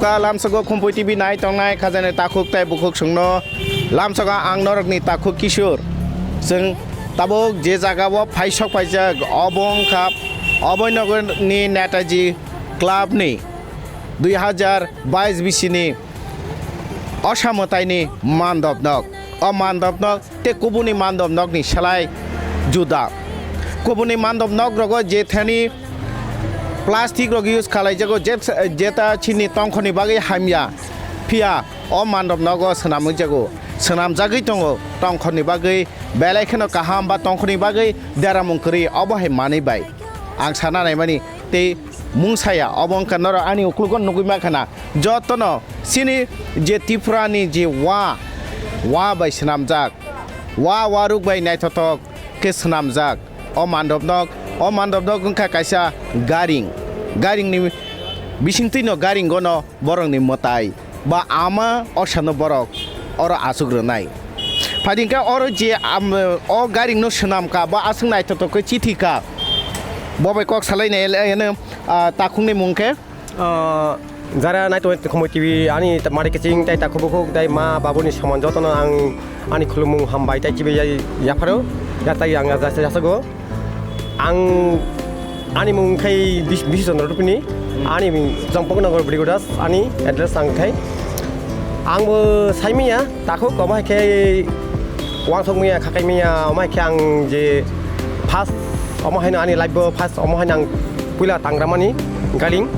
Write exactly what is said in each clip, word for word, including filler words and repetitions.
Ka lamsogo Khumpui T V nai tongnai khajani takhuk tei bukhuk songno lamsogo ang norokni takhuk Kishor. Chwng tabuk je jagao phai sok phaijak, obo wngkha Abhainagarni Netaji Clubni dui hazar bais bisini Osa mwtaini mandopnok. O mandopnok tei kubuni mandopnokni slai juda. Kubuni mandopnokrogo jethani plastic rok use khalaijago, je-, jeta chini tongkhorni bagwi hamya. Phiya o mandopnogo swnamwi jago, swnamjagwi tongo tongkhorni bagwi, belai kheno kaham ba tongkhorni bagwi deramung kwrwi, obo hai manwi bai. Ang sana naimani tei mungsaya, obo wngkha norok ani uklogo nugwi mankha na. Jotono chini je Tripurani je wa, wa bai swnamjak, wa, wa ruk bai naithothok khe swnamjak. O mandopnok, o mandopnok wngkha kaisa garing. Garingni bisingtwino garingono borokni mwtai ba ama osano borok oro achuk rwnai. Phai hwnkhe oro je am-, o garingno swnamkha ba aswk naithothok khe chithikha, bo bai kok salainai, ah, takhukni mung khe? Ah, jara nai tongo Khumui T V, ani ta-, mari kiching tai takhuk bukhuk tai ma babuni soman jotono ang ani khulumung hambai tai chibai ya-, yapharo, ya tai ang ya-, ya-, yasago. Ang ani mung khai Bis-, Bishi Chandra Rupini, ani Champaknagar Brigudas ani address ang khai. Ang bo saimanya, takhuk omo hai khe wansukmaya, khakaimaya, omo hai khe ang je first, omo haino ani life bo first, omo haino ang puila tangramani garing.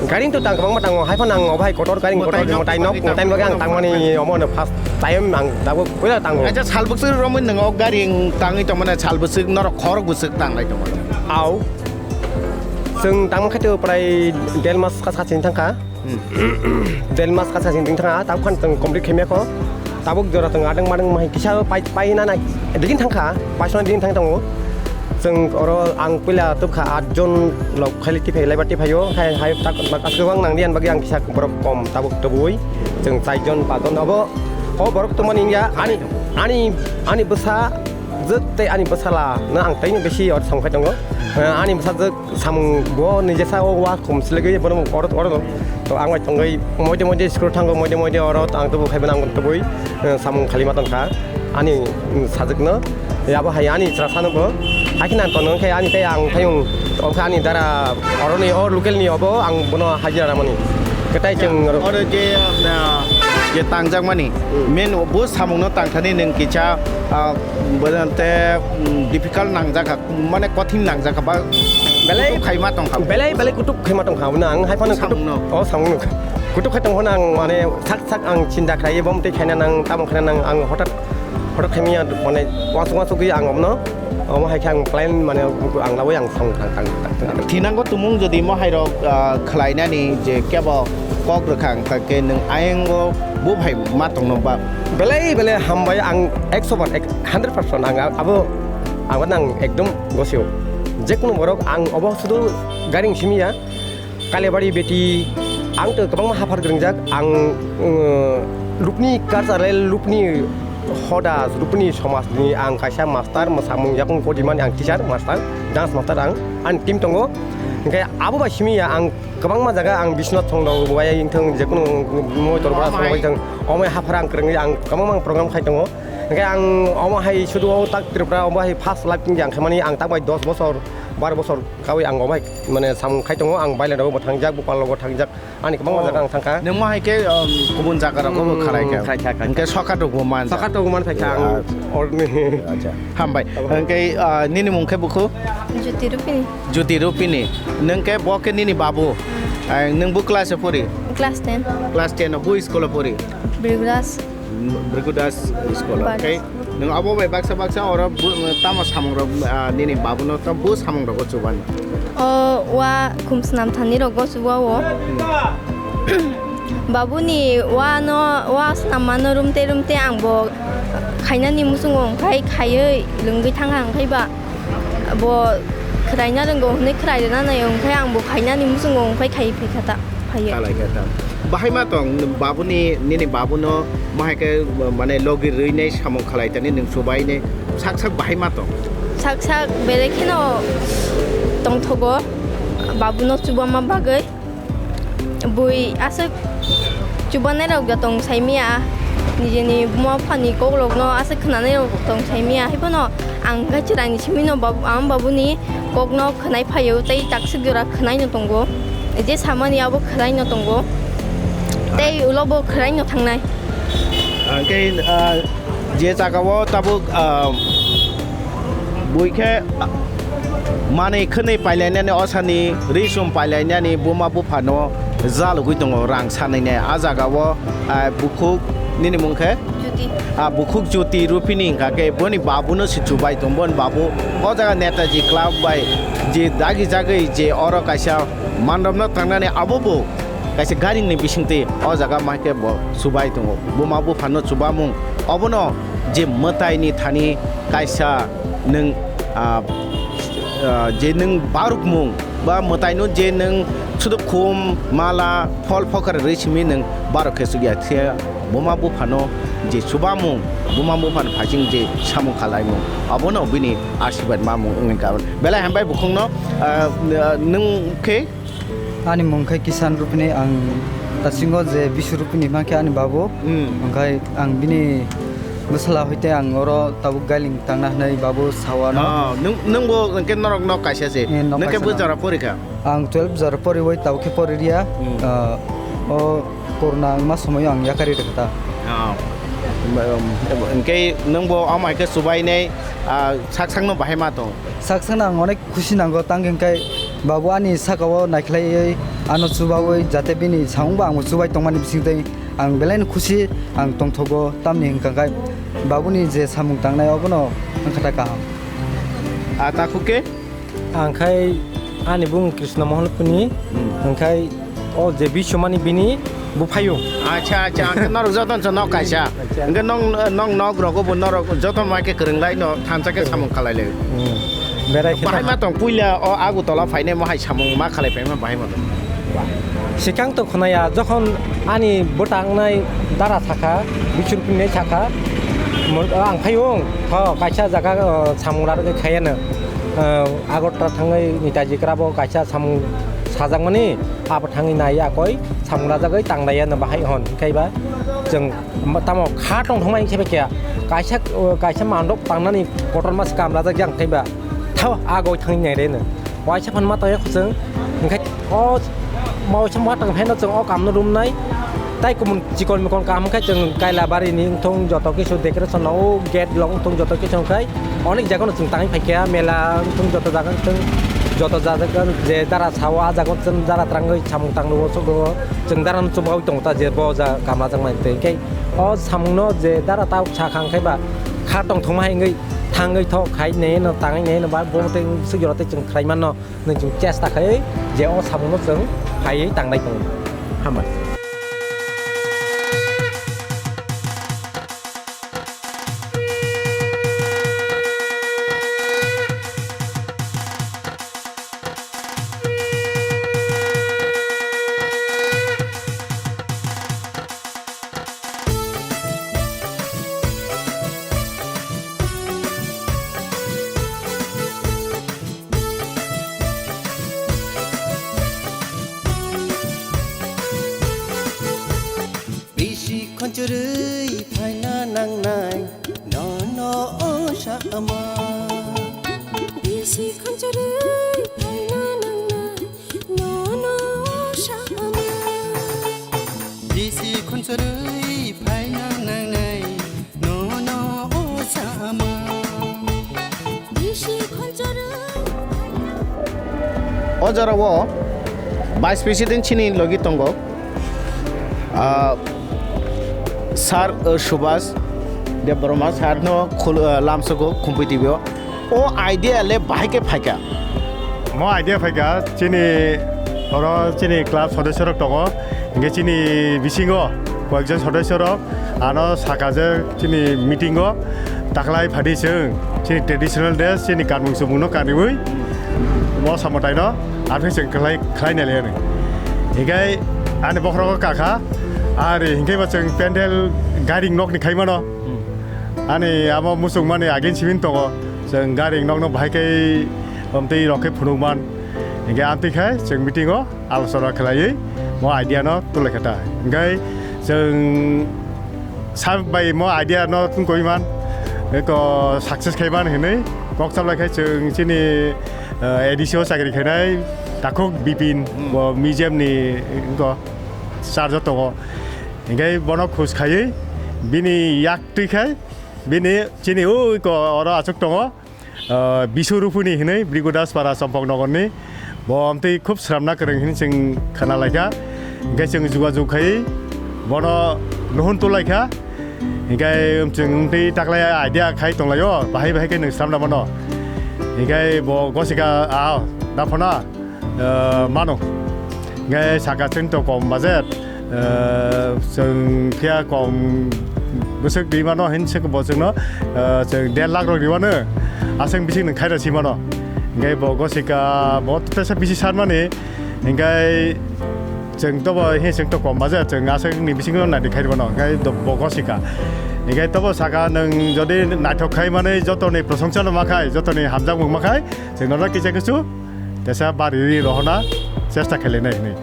Garing to tang kwbangma tango, hai phano ang obo hai kotor garing kotor mwtai nok, mwtai nok ang tangmani omo no first time ang tabuk puila tango. Acha, sal bwswk romwi nwng o garing tangwi tongmani, sal bwswk norok khorok bwswk tanglai tongmani? Au. Chwng tangma khaito prai del mas kha sakchini thangkha. Hmm. Del mas kha sakchini thangkha, tabuk khan chwng complete khaimya kho. Tabuk jora chwng adang madang mahai kisa pai, pai na nai. Digin thangkha, paisona digin thang tongo. Chwng oro ang puila tubkha at jon lok khaili tiphai laiba tiphaio. Hai, hai tak, tak, aswk ang nang diyan bagwi ang kisa borok kom tabuk tubui. Chwng chai jon, pa jon abo. O borok tongmani wngya ani, ani, ani bwsa jwk tei ani bwsala no ang teino bisi or samkhai tongo. Eh, ani bwsa jwk samung bo nijesa o wa khum silegwi bono oro, oro no. To ang bai tongwi moide moide school thango, moide moide oro ang tubu khai bono ang tubui, eh, samung khalima tongkha ani, mm, sajwkno. Yabo hai ani chwra sano bo. Hai kheno ang tono khe ani tei ang thayung, o khe ani dara oroni o local ni obo ang bono hajira ramani. Kwtai chwng oro je, ah, je tangjakmani, hmm, main bo samungno tangthani nwng kisa, ah, bo te, mm, difficult nangjakha, mane kothin nangjakha ba belai kutuk khaima tongkha. Belai, belai kutuk khaima tongkha, aboni ang hai phano kutuk, samungno. O samungno. Kutuk khai tongphano ang mane sak sak ang chinta khlaiwi bo mtwi khaina nang, tamo khaina nang, ang hotat, hotat khaimya mane wansuk wansuk gwi ang omono, omo hai khe ang plan mane ang lawi ang samung tang, tang, tang, tang. Thinango tumung jodi mo hai rok, ah, khlainani je kebo kok rwkha wngkha khe nwng ayang o bo hai ma tongno ba? Belai belai hambai ang ekso bar ek, hundred percent ang abo, abo nang ekdom gosio. Jekunu borok ang obo sudu garing simi ya. Kalebari beti, ang to kwbangma haphar gwngjak, ang, uh, lukni cultural, lukni hoda, lukni somajni ang kaisa master, mwsamung yakung kodimani ang teacher, master, dance master ang, ani team tongo. Hwnkhe abo bai simi ya ang kwbangma jaga ang Biswanath Songdo bai wngthang, jekunu moi dorbar songdo bai thang, omai haphar ang kwrwngwi ang kwbangma program khai tongo. Hwnkhe ang omo hai sudu o tak Tripura omo hai first life wngya ang khaimani ang tak bai dos bosor, bar bosor kawi ang omo hai mane samung khai tongo, ang bailaino bo thangjak, bupal logo thangjak, ani kwbangma jaga ang thangkha. Nwng mo hai khe, um, kubun jaga rogo bo, hmm, khalai kha. Khalai kha, khalai kha. Hwnkhe sokat rok bo man. Sokat rok man phai kha ang, ah, orni. Acha. Hambai. Hwnkhe, ah, nini mung khe bukhu? Jyoti Rupini. Jyoti Rupini. Nwng khe bo khe nini babu? Hmm. Ah, nwng bo class o pori? Class ten. Class ten o bo school o pori? Brigudas. Brigudas school. Bas. Tei nwng abo bai baksa baksa oro bu-, tamo samung rok, ah, nini babuno tam bu samung rogo chubani? O wa khum swnam thani rogo chuba o. Babuni wa no, wa swnam mano rumte rumte ang bo khainani muchungo wngkhai khaiwi lwngwi thangkha wngkhai ba. Bo khwraina rwngo hwnwi khwrai rwna naio, hwnkhe ang bo khainani muchungo hwnkhai khai phaikha ta, phaiyo. Khalai kha ta. Bahai ma tong, babuni, nini babuno bahai khe, mane, logi rwinai samung khalai tani nwng chubainai sak sak bahai ma tong? Sak sak belai kheno tongthogo babuno chubama bagwi. Bui aswk chubanai rok da tong saimiya, nijini buma buphani kokrokno aswk khwnanai rok tong saimiya, haiphano ang kaichirangni simino babu, ang babuni kokno khwnai phaio, tei takswk jora khwnaino tongo, je samani abo khwnaino tongo, tei ulo bo khwnaino thangnai. Hwnkhe, ah, je jagao tabuk, ah, bui khe, ah, manwi khwnwi pailainani, osani ri sum pailainani buma buphano jalugwi tongo rang sanwini. Ah jagao, ah, bukhuk nini mung khe? Jyoti. Ah, bukhuk Jyoti Rupini hwnkha khe boni babuno se chubai tong, boni babu o jaga Netaji Club bai je dagi jagwi je oro kaisa mandopno tangnani abo bo kaisa garingni bisingtwi o jaga maikhe bo chubai tongo. Buma buphano chubamung obono je mwtaini thani kaisa nwng, ah, ah, je nwng barukmung ba mwtaino je nwng sudu khum, mala, phol phokar rwi simi nwng barok khe chukya. Khe buma buphano je chubamung, buma buphano phaising je samung khalaimung, obono bini asirwad mamung wngwi kha. Belai hambai bukhukno, ah, nwng khe? Ani mung khe Kisan Rupini, ang tasingo je Bisu Rupini hwnkha khe ani babu. Hmm. Hwnkhe ang bini bwsala hoite ang oro tabuk gailing tangna hwnwi babu sawano. Ah, nwng, nwngbo hwnkhe norokno kaisa se. Eh, nok nwng khe kaisa bwsajora no. Porikha? Ang twelve jora poriwi tabuk khe poririya. Hmm. Ah, o corona wngma somoio ang yakarwi rwkha ta. Ah. Hwnkhe nwngbo omo hai khe chubainai, ah, sak sakno bahai ma tong? Sak sakno ang onek khusi nango, tang hwnkhe babu ani sakao naikhlaiwi ano chubaui, jate bini samungbo ang chubai tongmani bisingtwi ang belaino khusi ang tongthogo, tamni hwnkha khe babuni je samung tangnai obono wngkha ta kaham. A takhuk khe? Ang khai ani bung Krishna Mohan Puni, hmm, hwnkhe o je bisumani bini buphaiyung. Acha, acha, ang khe norok jotono se nok kaisa. Acha. Hwnkhe nong, nong nok rogo bo norok jotono ma khe kwrwng lai no thansa khe samung khalai lai. Hmm. Berai khe bahai ta- ma tong puila o Agartala phainai mo hai samung ma khalai phaima bahai ma tong. Sikang to khwnaya jokhon ani bwtangnai dara sakha, bichur pinai sakha, mo-, ang phaiyung, tho kaisa jaga, o, samung rarwgwi khayano, o, Agartala thangwi Netaji Club o kaisa samung sajakmani, abo thangwi nai akoi samung rajagwi tanglaiya no bahai hwn, hwnkhe ba chwng tamo kha tongthokma hwnkhe ba khe kaisa, o, kaisa mandok tangnani kotorma se kamlajak yang khe ba tho agoi thangwi nai reno. Waisa phan ma tongya kho chwng, hwnkhe o waisa ma tong pheno chwng o kamno rumnai. Tai kumun chikon mikon kam khe chwng Kailabari ni wngthong joto kisu decoration o gate long wngthong joto kisu khai onek jaga no chwng tangwi phaikha mela wngthong joto jaga wngthong joto jaga je dara sao a jaga chwng dara twrangwi samung tanglo chwng dara no chubaui tongo ta je bo ja kamlajaknai tei khe o samung no je dara ta sakha khe ba kha tongthokma hai wngwi thangwi tho khai nei no tangwi nei no ba bo tei swk jora tei chwng khlai mano. Nwng chwng chesta khai je o samungno chwng phaiwi tangnai tongo. Hambai. Bisi khonchorwi phaina nangnai, nono o sa ama. Bisi khonchorwi phaina nangnai, nono o sa ama. Bisi khonchorwi phaina nangnai, nono o sa ama. Bisi khonchorwi. O jorao Vice President chini logi tongo, ah, Sir, ah, Subhas Debbarma sir no khul-, ah, lamsogo Khumpui T V o. O idea le bahai khe phaikha? Mo idea phaikha, chini oro chini club sodosyo rok tongo, hingke chini bisingo koyekjon sodosyo rok ano saka je chini meeting o taklai phadi chwng chini traditional dress chini kanmung chumung no kanwi o samutai no aphi chwng khlai, khlai nai le. Hingke ani bokhorogo kakha, ari hingke bo chwng pendel gairing nok ni khai mano. Ani amo muchungmani agin simin tongo, chwng gari nokno bahai khe omtwi rok khe phunukman. Hinkhe amtwi khe chwng meeting o alochona khlaiwi mo idea no tulaikha ta. Hinkhe chwng sa bai mo idea no tungkoi man, eko success khai man hinwi kok chaplai khai chwng chini, eh, A D C o chakri khainai takhuk Bipin, Hmm. bo museum ni, eh, eko charge o tongo. Hinkhe bono khus khaiwi bini yak twi khai bini chini ui ko oro achuk tongo, ah, Bisu Rupuni hinwi Brigodaspara Chompok Nogorni. Bo amtwi khub sramna kwrwng hinwi chwng khna laikha. Hinkhe chwng jugajug khai bono nuhun tulaikha. Hinkhe chwng amtwi taklai idea khai tonglaio, bahai bahai khe nwng sramna mano. Hinkhe bo gosika, ah, da phona. Ah, mano. Hinkhe saka chwng to kom budget, ah, chwng phiya kom bwswk di mano, hinswk bo chwngno, ah, chwng der lakh rok riwano, aswk bising nwng khaira si mano. Hinkhe bo gosika, bo teisa bisi sanmani, hinkhe chwng to bo, hinkhe chwng to kom budget, chwng aswk ni bisingno naidi khai rwmano, hinkhe bo gosika. Hinkhe tobo saka nwng jodi naithok khai mani, jotoni prosongsa no ma khai, jotoni hamjakmung ma khai, chwng nono kisa kisu teisa bari ri rohona chesta khailai nai hinwi.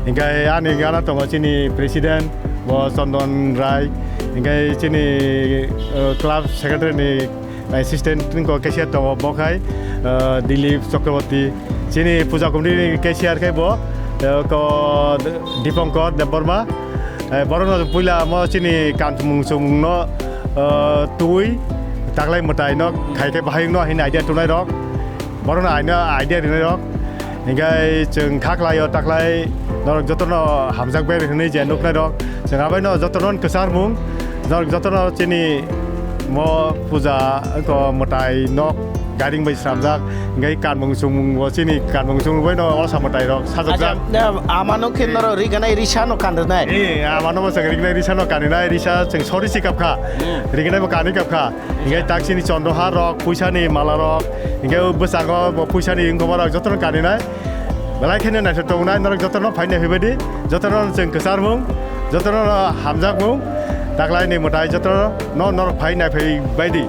Hinkhe ani gana tongo chini president bo Chondon Rai, hinkhe chini, uh, club secretary ni assistant ko cashier tongo bo khai, uh, Dilip Chakraborty, chini puja committee ni cashier khai bo, uh, ko Dipankar Debbarma. Eh, borokno puila mo chini kanmung chumungno, eh, twi taklai mwtaino khai khe bahai wngno hinwi idea tunai rok. Borokno aino idea rinai rok. Hinkhe chwng kha khlaio taklai norok jotono hamjak ber hinwi je nuknai rok. Chwng abaino jotono kwcharmung norok jotono chini mo puja ko mwtai nok gairing bai sramjak, hinkhe kanmung chumung bo chini kanmung chumung bai no osa mwtai rok sajak jak. Acha, amano khe norok riganai risa no kan rwnai. Eh, amano bo chwng rignai risa no kaninai, risa chwng sori si kapkha. Hmm. Rignai bo kani kapkha. Hinkhe tak chini chondrohar rok, puisa ni mala rok, hinkhe bwskango bo puisa ni wngkoma rok jotono kaninai. Belai kheno naithok tongnai, norok jotono phainai phaibaidi, jotono chwng kwcharmung, jotono hamjakmung, taklai ni mwtai jotono no norok phainai phaibaidi.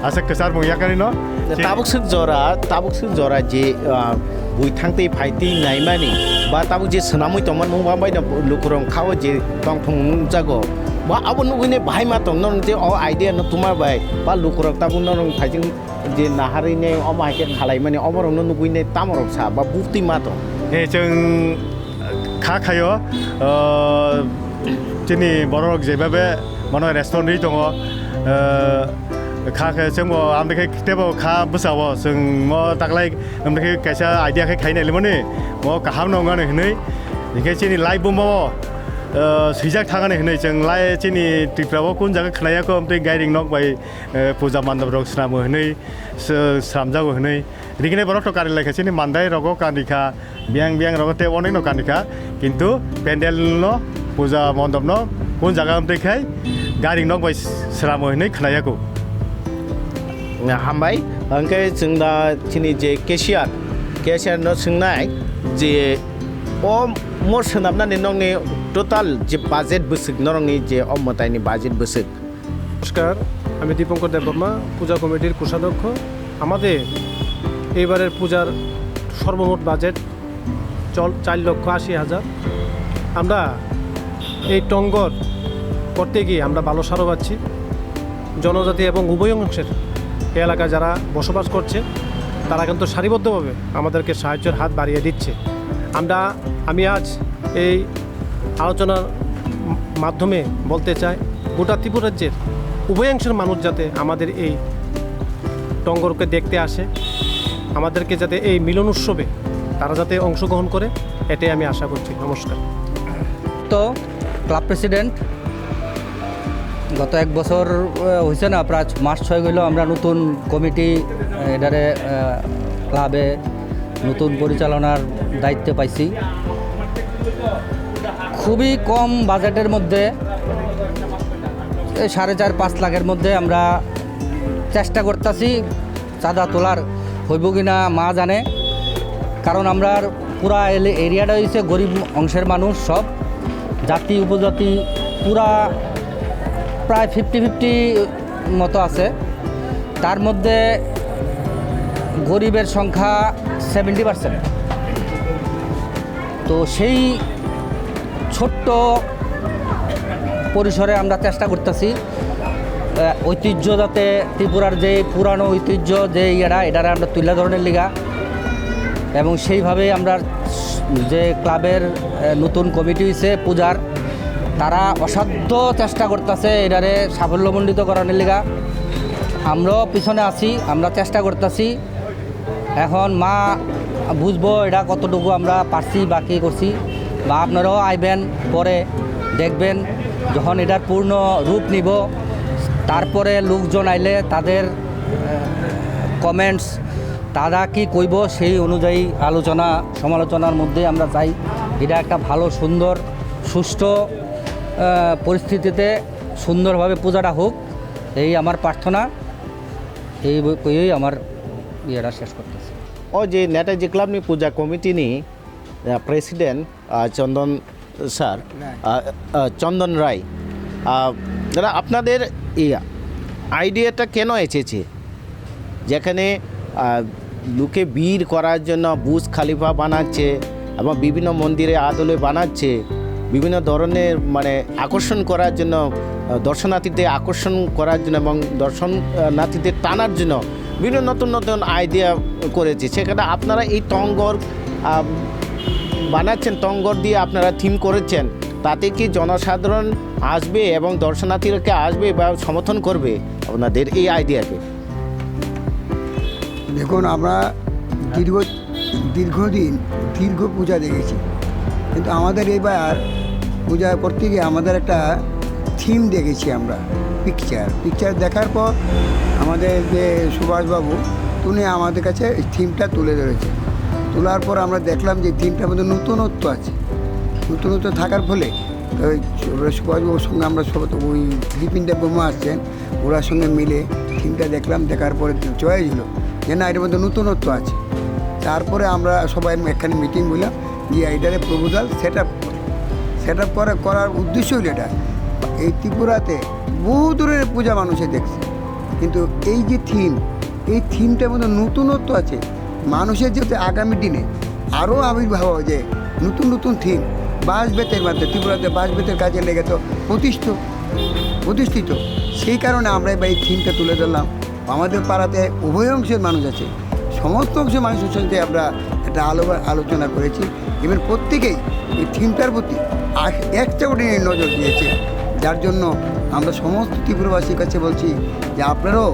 Asa kwchar mung yakani no. Tabuk swk jora, tabuk swk jora je, ah, bui thangtwi phaitwi naimani, ba tabuk je swnamwi tongmani mung bang bai no lukurok khao je tongthung nukjago. Ba abo nugwini bahai ma tong, norok je o idea no tuma bai, ba lukurok tabuk norok phaijing je naharwi ne omo hai khe khalaimani, omo rok no nugwi ne tamo rok sa, ba buktwi ma tong. Eh, chwng kha khaio, ah, chini borok rok jebabe mano respond ri tongo, ah, kha khe chwngbo amtwi khe tebo kha bwsao chwng mo taklai amtwi khe kaisa idea khe khaina limoni mo kaham no wngani hinwi hinkhe chini live bo mo, ah, swijak thangani hinwi chwng lai chini Tripura o kun jaga khwnaya kho amtwi gairing nok bai, eh, puja mandap rok swnamo hinwi sw-, swnamjago hinwi. Riknai borok to kari lai kha, chini mandai rogo kani kha, biyang biyang rogo tei onek no kani kha, kintu pendel no, puja mondop no, kun jaga amtwi khai gari nok bai sramo hinwi khna yaku. Hambai, hwnkhe chwng da chini je cashier, cashier no swngnai je o mo swnamnani nokni total je budget bwswk norokni je o mwtaini budget bwswk. নমস্কার, আমি দীপঙ্কর দেববর্মা, পূজা কমিটির কোষাধ্যক্ষ। আমাদের এইবারের পূজার সর্বমোট বাজেট চল চার লক্ষ আশি হাজার। আমরা এই টঙ্গর করতে গিয়ে আমরা ভালো সাড়া পাচ্ছি। জনজাতি এবং উভয় অংশের এই এলাকায় যারা বসবাস করছে, তারা কিন্তু সারিবদ্ধভাবে আমাদেরকে সাহায্যের হাত বাড়িয়ে দিচ্ছে। আমরা, আমি আজ এই আলোচনার মাধ্যমে বলতে চাই, গোটা ত্রিপুরা রাজ্যের উভয়াংশের মানুষ যাতে আমাদের এই টঙ্গরকে দেখতে আসে, আমাদেরকে যাতে এই মিলন উৎসবে তারা যাতে অংশগ্রহণ করে, এটাই আমি আশা করছি। নমস্কার। তো ক্লাব প্রেসিডেন্ট, গত এক বছর, আহ, হইছে না, প্রায় মাস ছয় হইল আমরা নতুন কমিটি, আহ, এটারে, আহ, ক্লাবে নতুন পরিচালনার দায়িত্বে পাইছি। খুবই কম বাজেটের মধ্যে, এই সাড়ে চার পাঁচ লাখের মধ্যে আমরা চেষ্টা করতেছি চাঁদা তোলার, হইব কি না মা জানে। কারণ আমরার পুরা এলে-, এরিয়াটা হইছে গরিব অংশের মানুষ, সব জাতি উপজাতি পুরা প্রায় ফিফটি ফিফটি মতো আছে। তার মধ্যে গরিবের সংখ্যা সেভেন্টি পার্সেন্ট। তো সেই ছোট্ট পরিসরে আমরা চেষ্টা করতেছি, আহ, ঐতিহ্য যাতে, ত্রিপুরার যে পুরানো ঐতিহ্য যে ইয়েটা, এটারে আমরা তুলে ধরনের লিগা। এবং সেইভাবেই আমরা যে ক্লাবের, আহ, নতুন কমিটি হইছে পূজার, তারা অসাধ্য চেষ্টা করতেছে এটারে সাফল্যমণ্ডিত করানোর লিগা। আমরাও পিছনে আছি, আমরা চেষ্টা করতেছি। এখন মা বুঝবো এটা কতটুকু আমরা পারছি বা কী করছি, বা আপনারাও আইবেন, পরে দেখবেন যখন এটার পূর্ণ রূপ নিব, তারপরে লোকজন আইলে তাদের কমেন্টস, তারা কি কইব, সেই অনুযায়ী আলোচনা সমালোচনার মধ্যে আমরা চাই এটা একটা ভালো সুন্দর সুষ্ঠু, আহ, পরিস্থিতিতে সুন্দরভাবে পূজাটা হোক, এই আমার প্রার্থনা। এই ব-, কইয়েই আমার ইয়েটা শেষ করতেছি। O je Netaji Club ni puja committee ni, ah, president, ah, Chandan sir, Rai. Ah, ah, Chandan Rai, ah, দাদা, আপনাদের এই আইডিয়াটা কেন এসেছে, যেখানে, আহ, লোকে ভিড় করার জন্য বুর্জ খালিফা বানাচ্ছে এবং বিভিন্ন মন্দিরে আদলে বানাচ্ছে, বিভিন্ন ধরনের, মানে, আকর্ষণ করার জন্য, আহ, দর্শনার্থীদের আকর্ষণ করার জন্য এবং দর্শনার্থীদের টানার জন্য বিভিন্ন নতুন নতুন আইডিয়া করেছে। সেখানে আপনারা এই টঙ্গর, আহ, বানাচ্ছেন, টঙ্গর দিয়ে আপনারা থিম করেছেন, তাতে কি জনসাধারণ আসবে এবং দর্শনার্থীরা কি আসবে বা সমর্থন করবে আপনাদের এই আইডিয়াকে? দেখুন, আমরা দীর্ঘ, দীর্ঘদিন দীর্ঘ পূজা দেখেছি, কিন্তু আমাদের এবার পূজা করতে গিয়ে আমাদের একটা থিম দেখেছি আমরা, পিকচার। পিকচার দেখার পর আমাদের যে সুভাষবাবু, উনি আমাদের কাছে এই থিমটা তুলে ধরেছেন। তোলার পর আমরা দেখলাম যে থিমটার মধ্যে নতুনত্ব আছে। নতুনত্ব থাকার ফলে ওই সুভাষবাবুর সঙ্গে আমরা সব, ওই বিপিন দেববর্মা আসছেন, ওনার সঙ্গে মিলে থিমটা দেখলাম, দেখার পরে চয়েস হলো যে না, এটার মধ্যে নতুনত্ব আছে। তারপরে আমরা সবাই একখানে মিটিং বললাম যে এটারে proposal set up, set up করে, করার উদ্দেশ্য হলো এটা, এই ত্রিপুরাতে বহু দূরের পূজা মানুষে দেখছে, কিন্তু এই যে থিম, এই থিমটার মধ্যে নতুনত্ব আছে। মানুষের যাতে আগামী দিনে আরও আবির্ভাব হয়, যে নতুন নতুন থিম, বাঁশ বেতের মাধ্যমে, ত্রিপুরাতে বাঁশ বেতের কাজে লেগে তো প্রতিষ্ঠ, প্রতিষ্ঠিত। সেই কারণে আমরা এবার এই থিমটা তুলে ধরলাম। আমাদের পাড়াতে উভয় অংশের মানুষ আছে, সমস্ত অংশের মানুষের সঙ্গে আমরা একটা আলো-, আলোচনা করেছি। এবং প্রত্যেকেই এই থিমটার প্রতি আ-, একটা করে নজর দিয়েছে, যার জন্য আমরা সমস্ত ত্রিপুরাবাসীর কাছে বলছি যে আপনারাও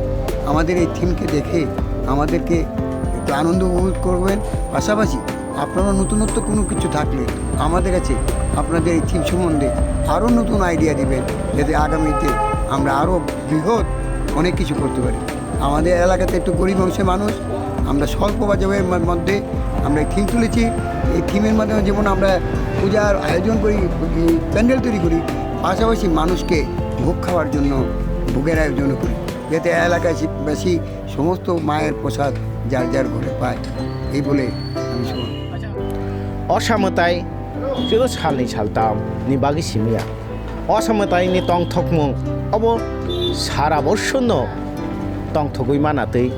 আমাদের এই থিমকে দেখে আমাদেরকে একটু আনন্দ উপভোগ করবেন। পাশাপাশি আপনারা নতুনত্ব কোনো কিছু থাকলে আমাদের কাছে আপনাদের এই থিম সম্বন্ধে আরও নতুন আইডিয়া দিবেন, যাতে আগামীতে আমরা আরও বৃহৎ অনেক কিছু করতে পারি। আমাদের এলাকাতে একটু গরিব অংশের মানুষ, আমরা স্বল্প বাজেটের ম-, মধ্যে আমরা এই থিম তুলেছি। এই থিমের মাধ্যমে যেমন আমরা পূজার আয়োজন করি, এই প্যান্ডেল তৈরি করি, পাশাপাশি মানুষকে ভোগ খাওয়ার জন্য ভোগের আয়োজনও করি, যাতে এলাকাবাসী সমস্ত মায়ের প্রসাদ যার যার ঘরে পায়। এই বলে আমি সমাপ্ত। Osa mwtai, chwlo salni saltam ni bagwi simiya. Osa mwtaini tongthokmung obo sara borsonno tongthogwi mana twi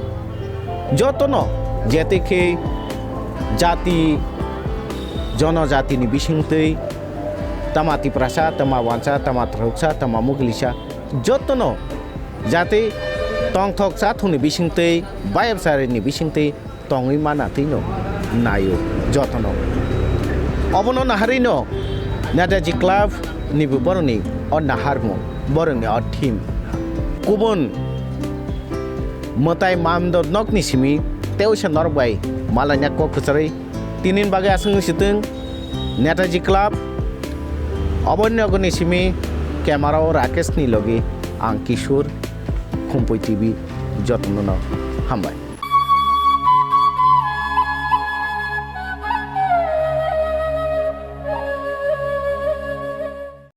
jotono, jete khe jati, jonojatini bisingtwi, tama Tiprasa, tama Wansa, tama Tharuksa, tama Muglisa, jotono jate tongthok chathokni bisingtwi, bayapcharini bisingtwi tongwi mana twino naio jotono. Obono naharwino Netaji Club nibo borokni o naharmung, borokni o theme. Kubun mwtai mando nokni simi tei uisa norok bai malaina kok kwcharwi tinini bagwi aswk wngwi sitwng Netaji Club. Obo nogoni simi camera o Rakesh ni logi ang Kishore, Khumpui T V, jotono no hambai.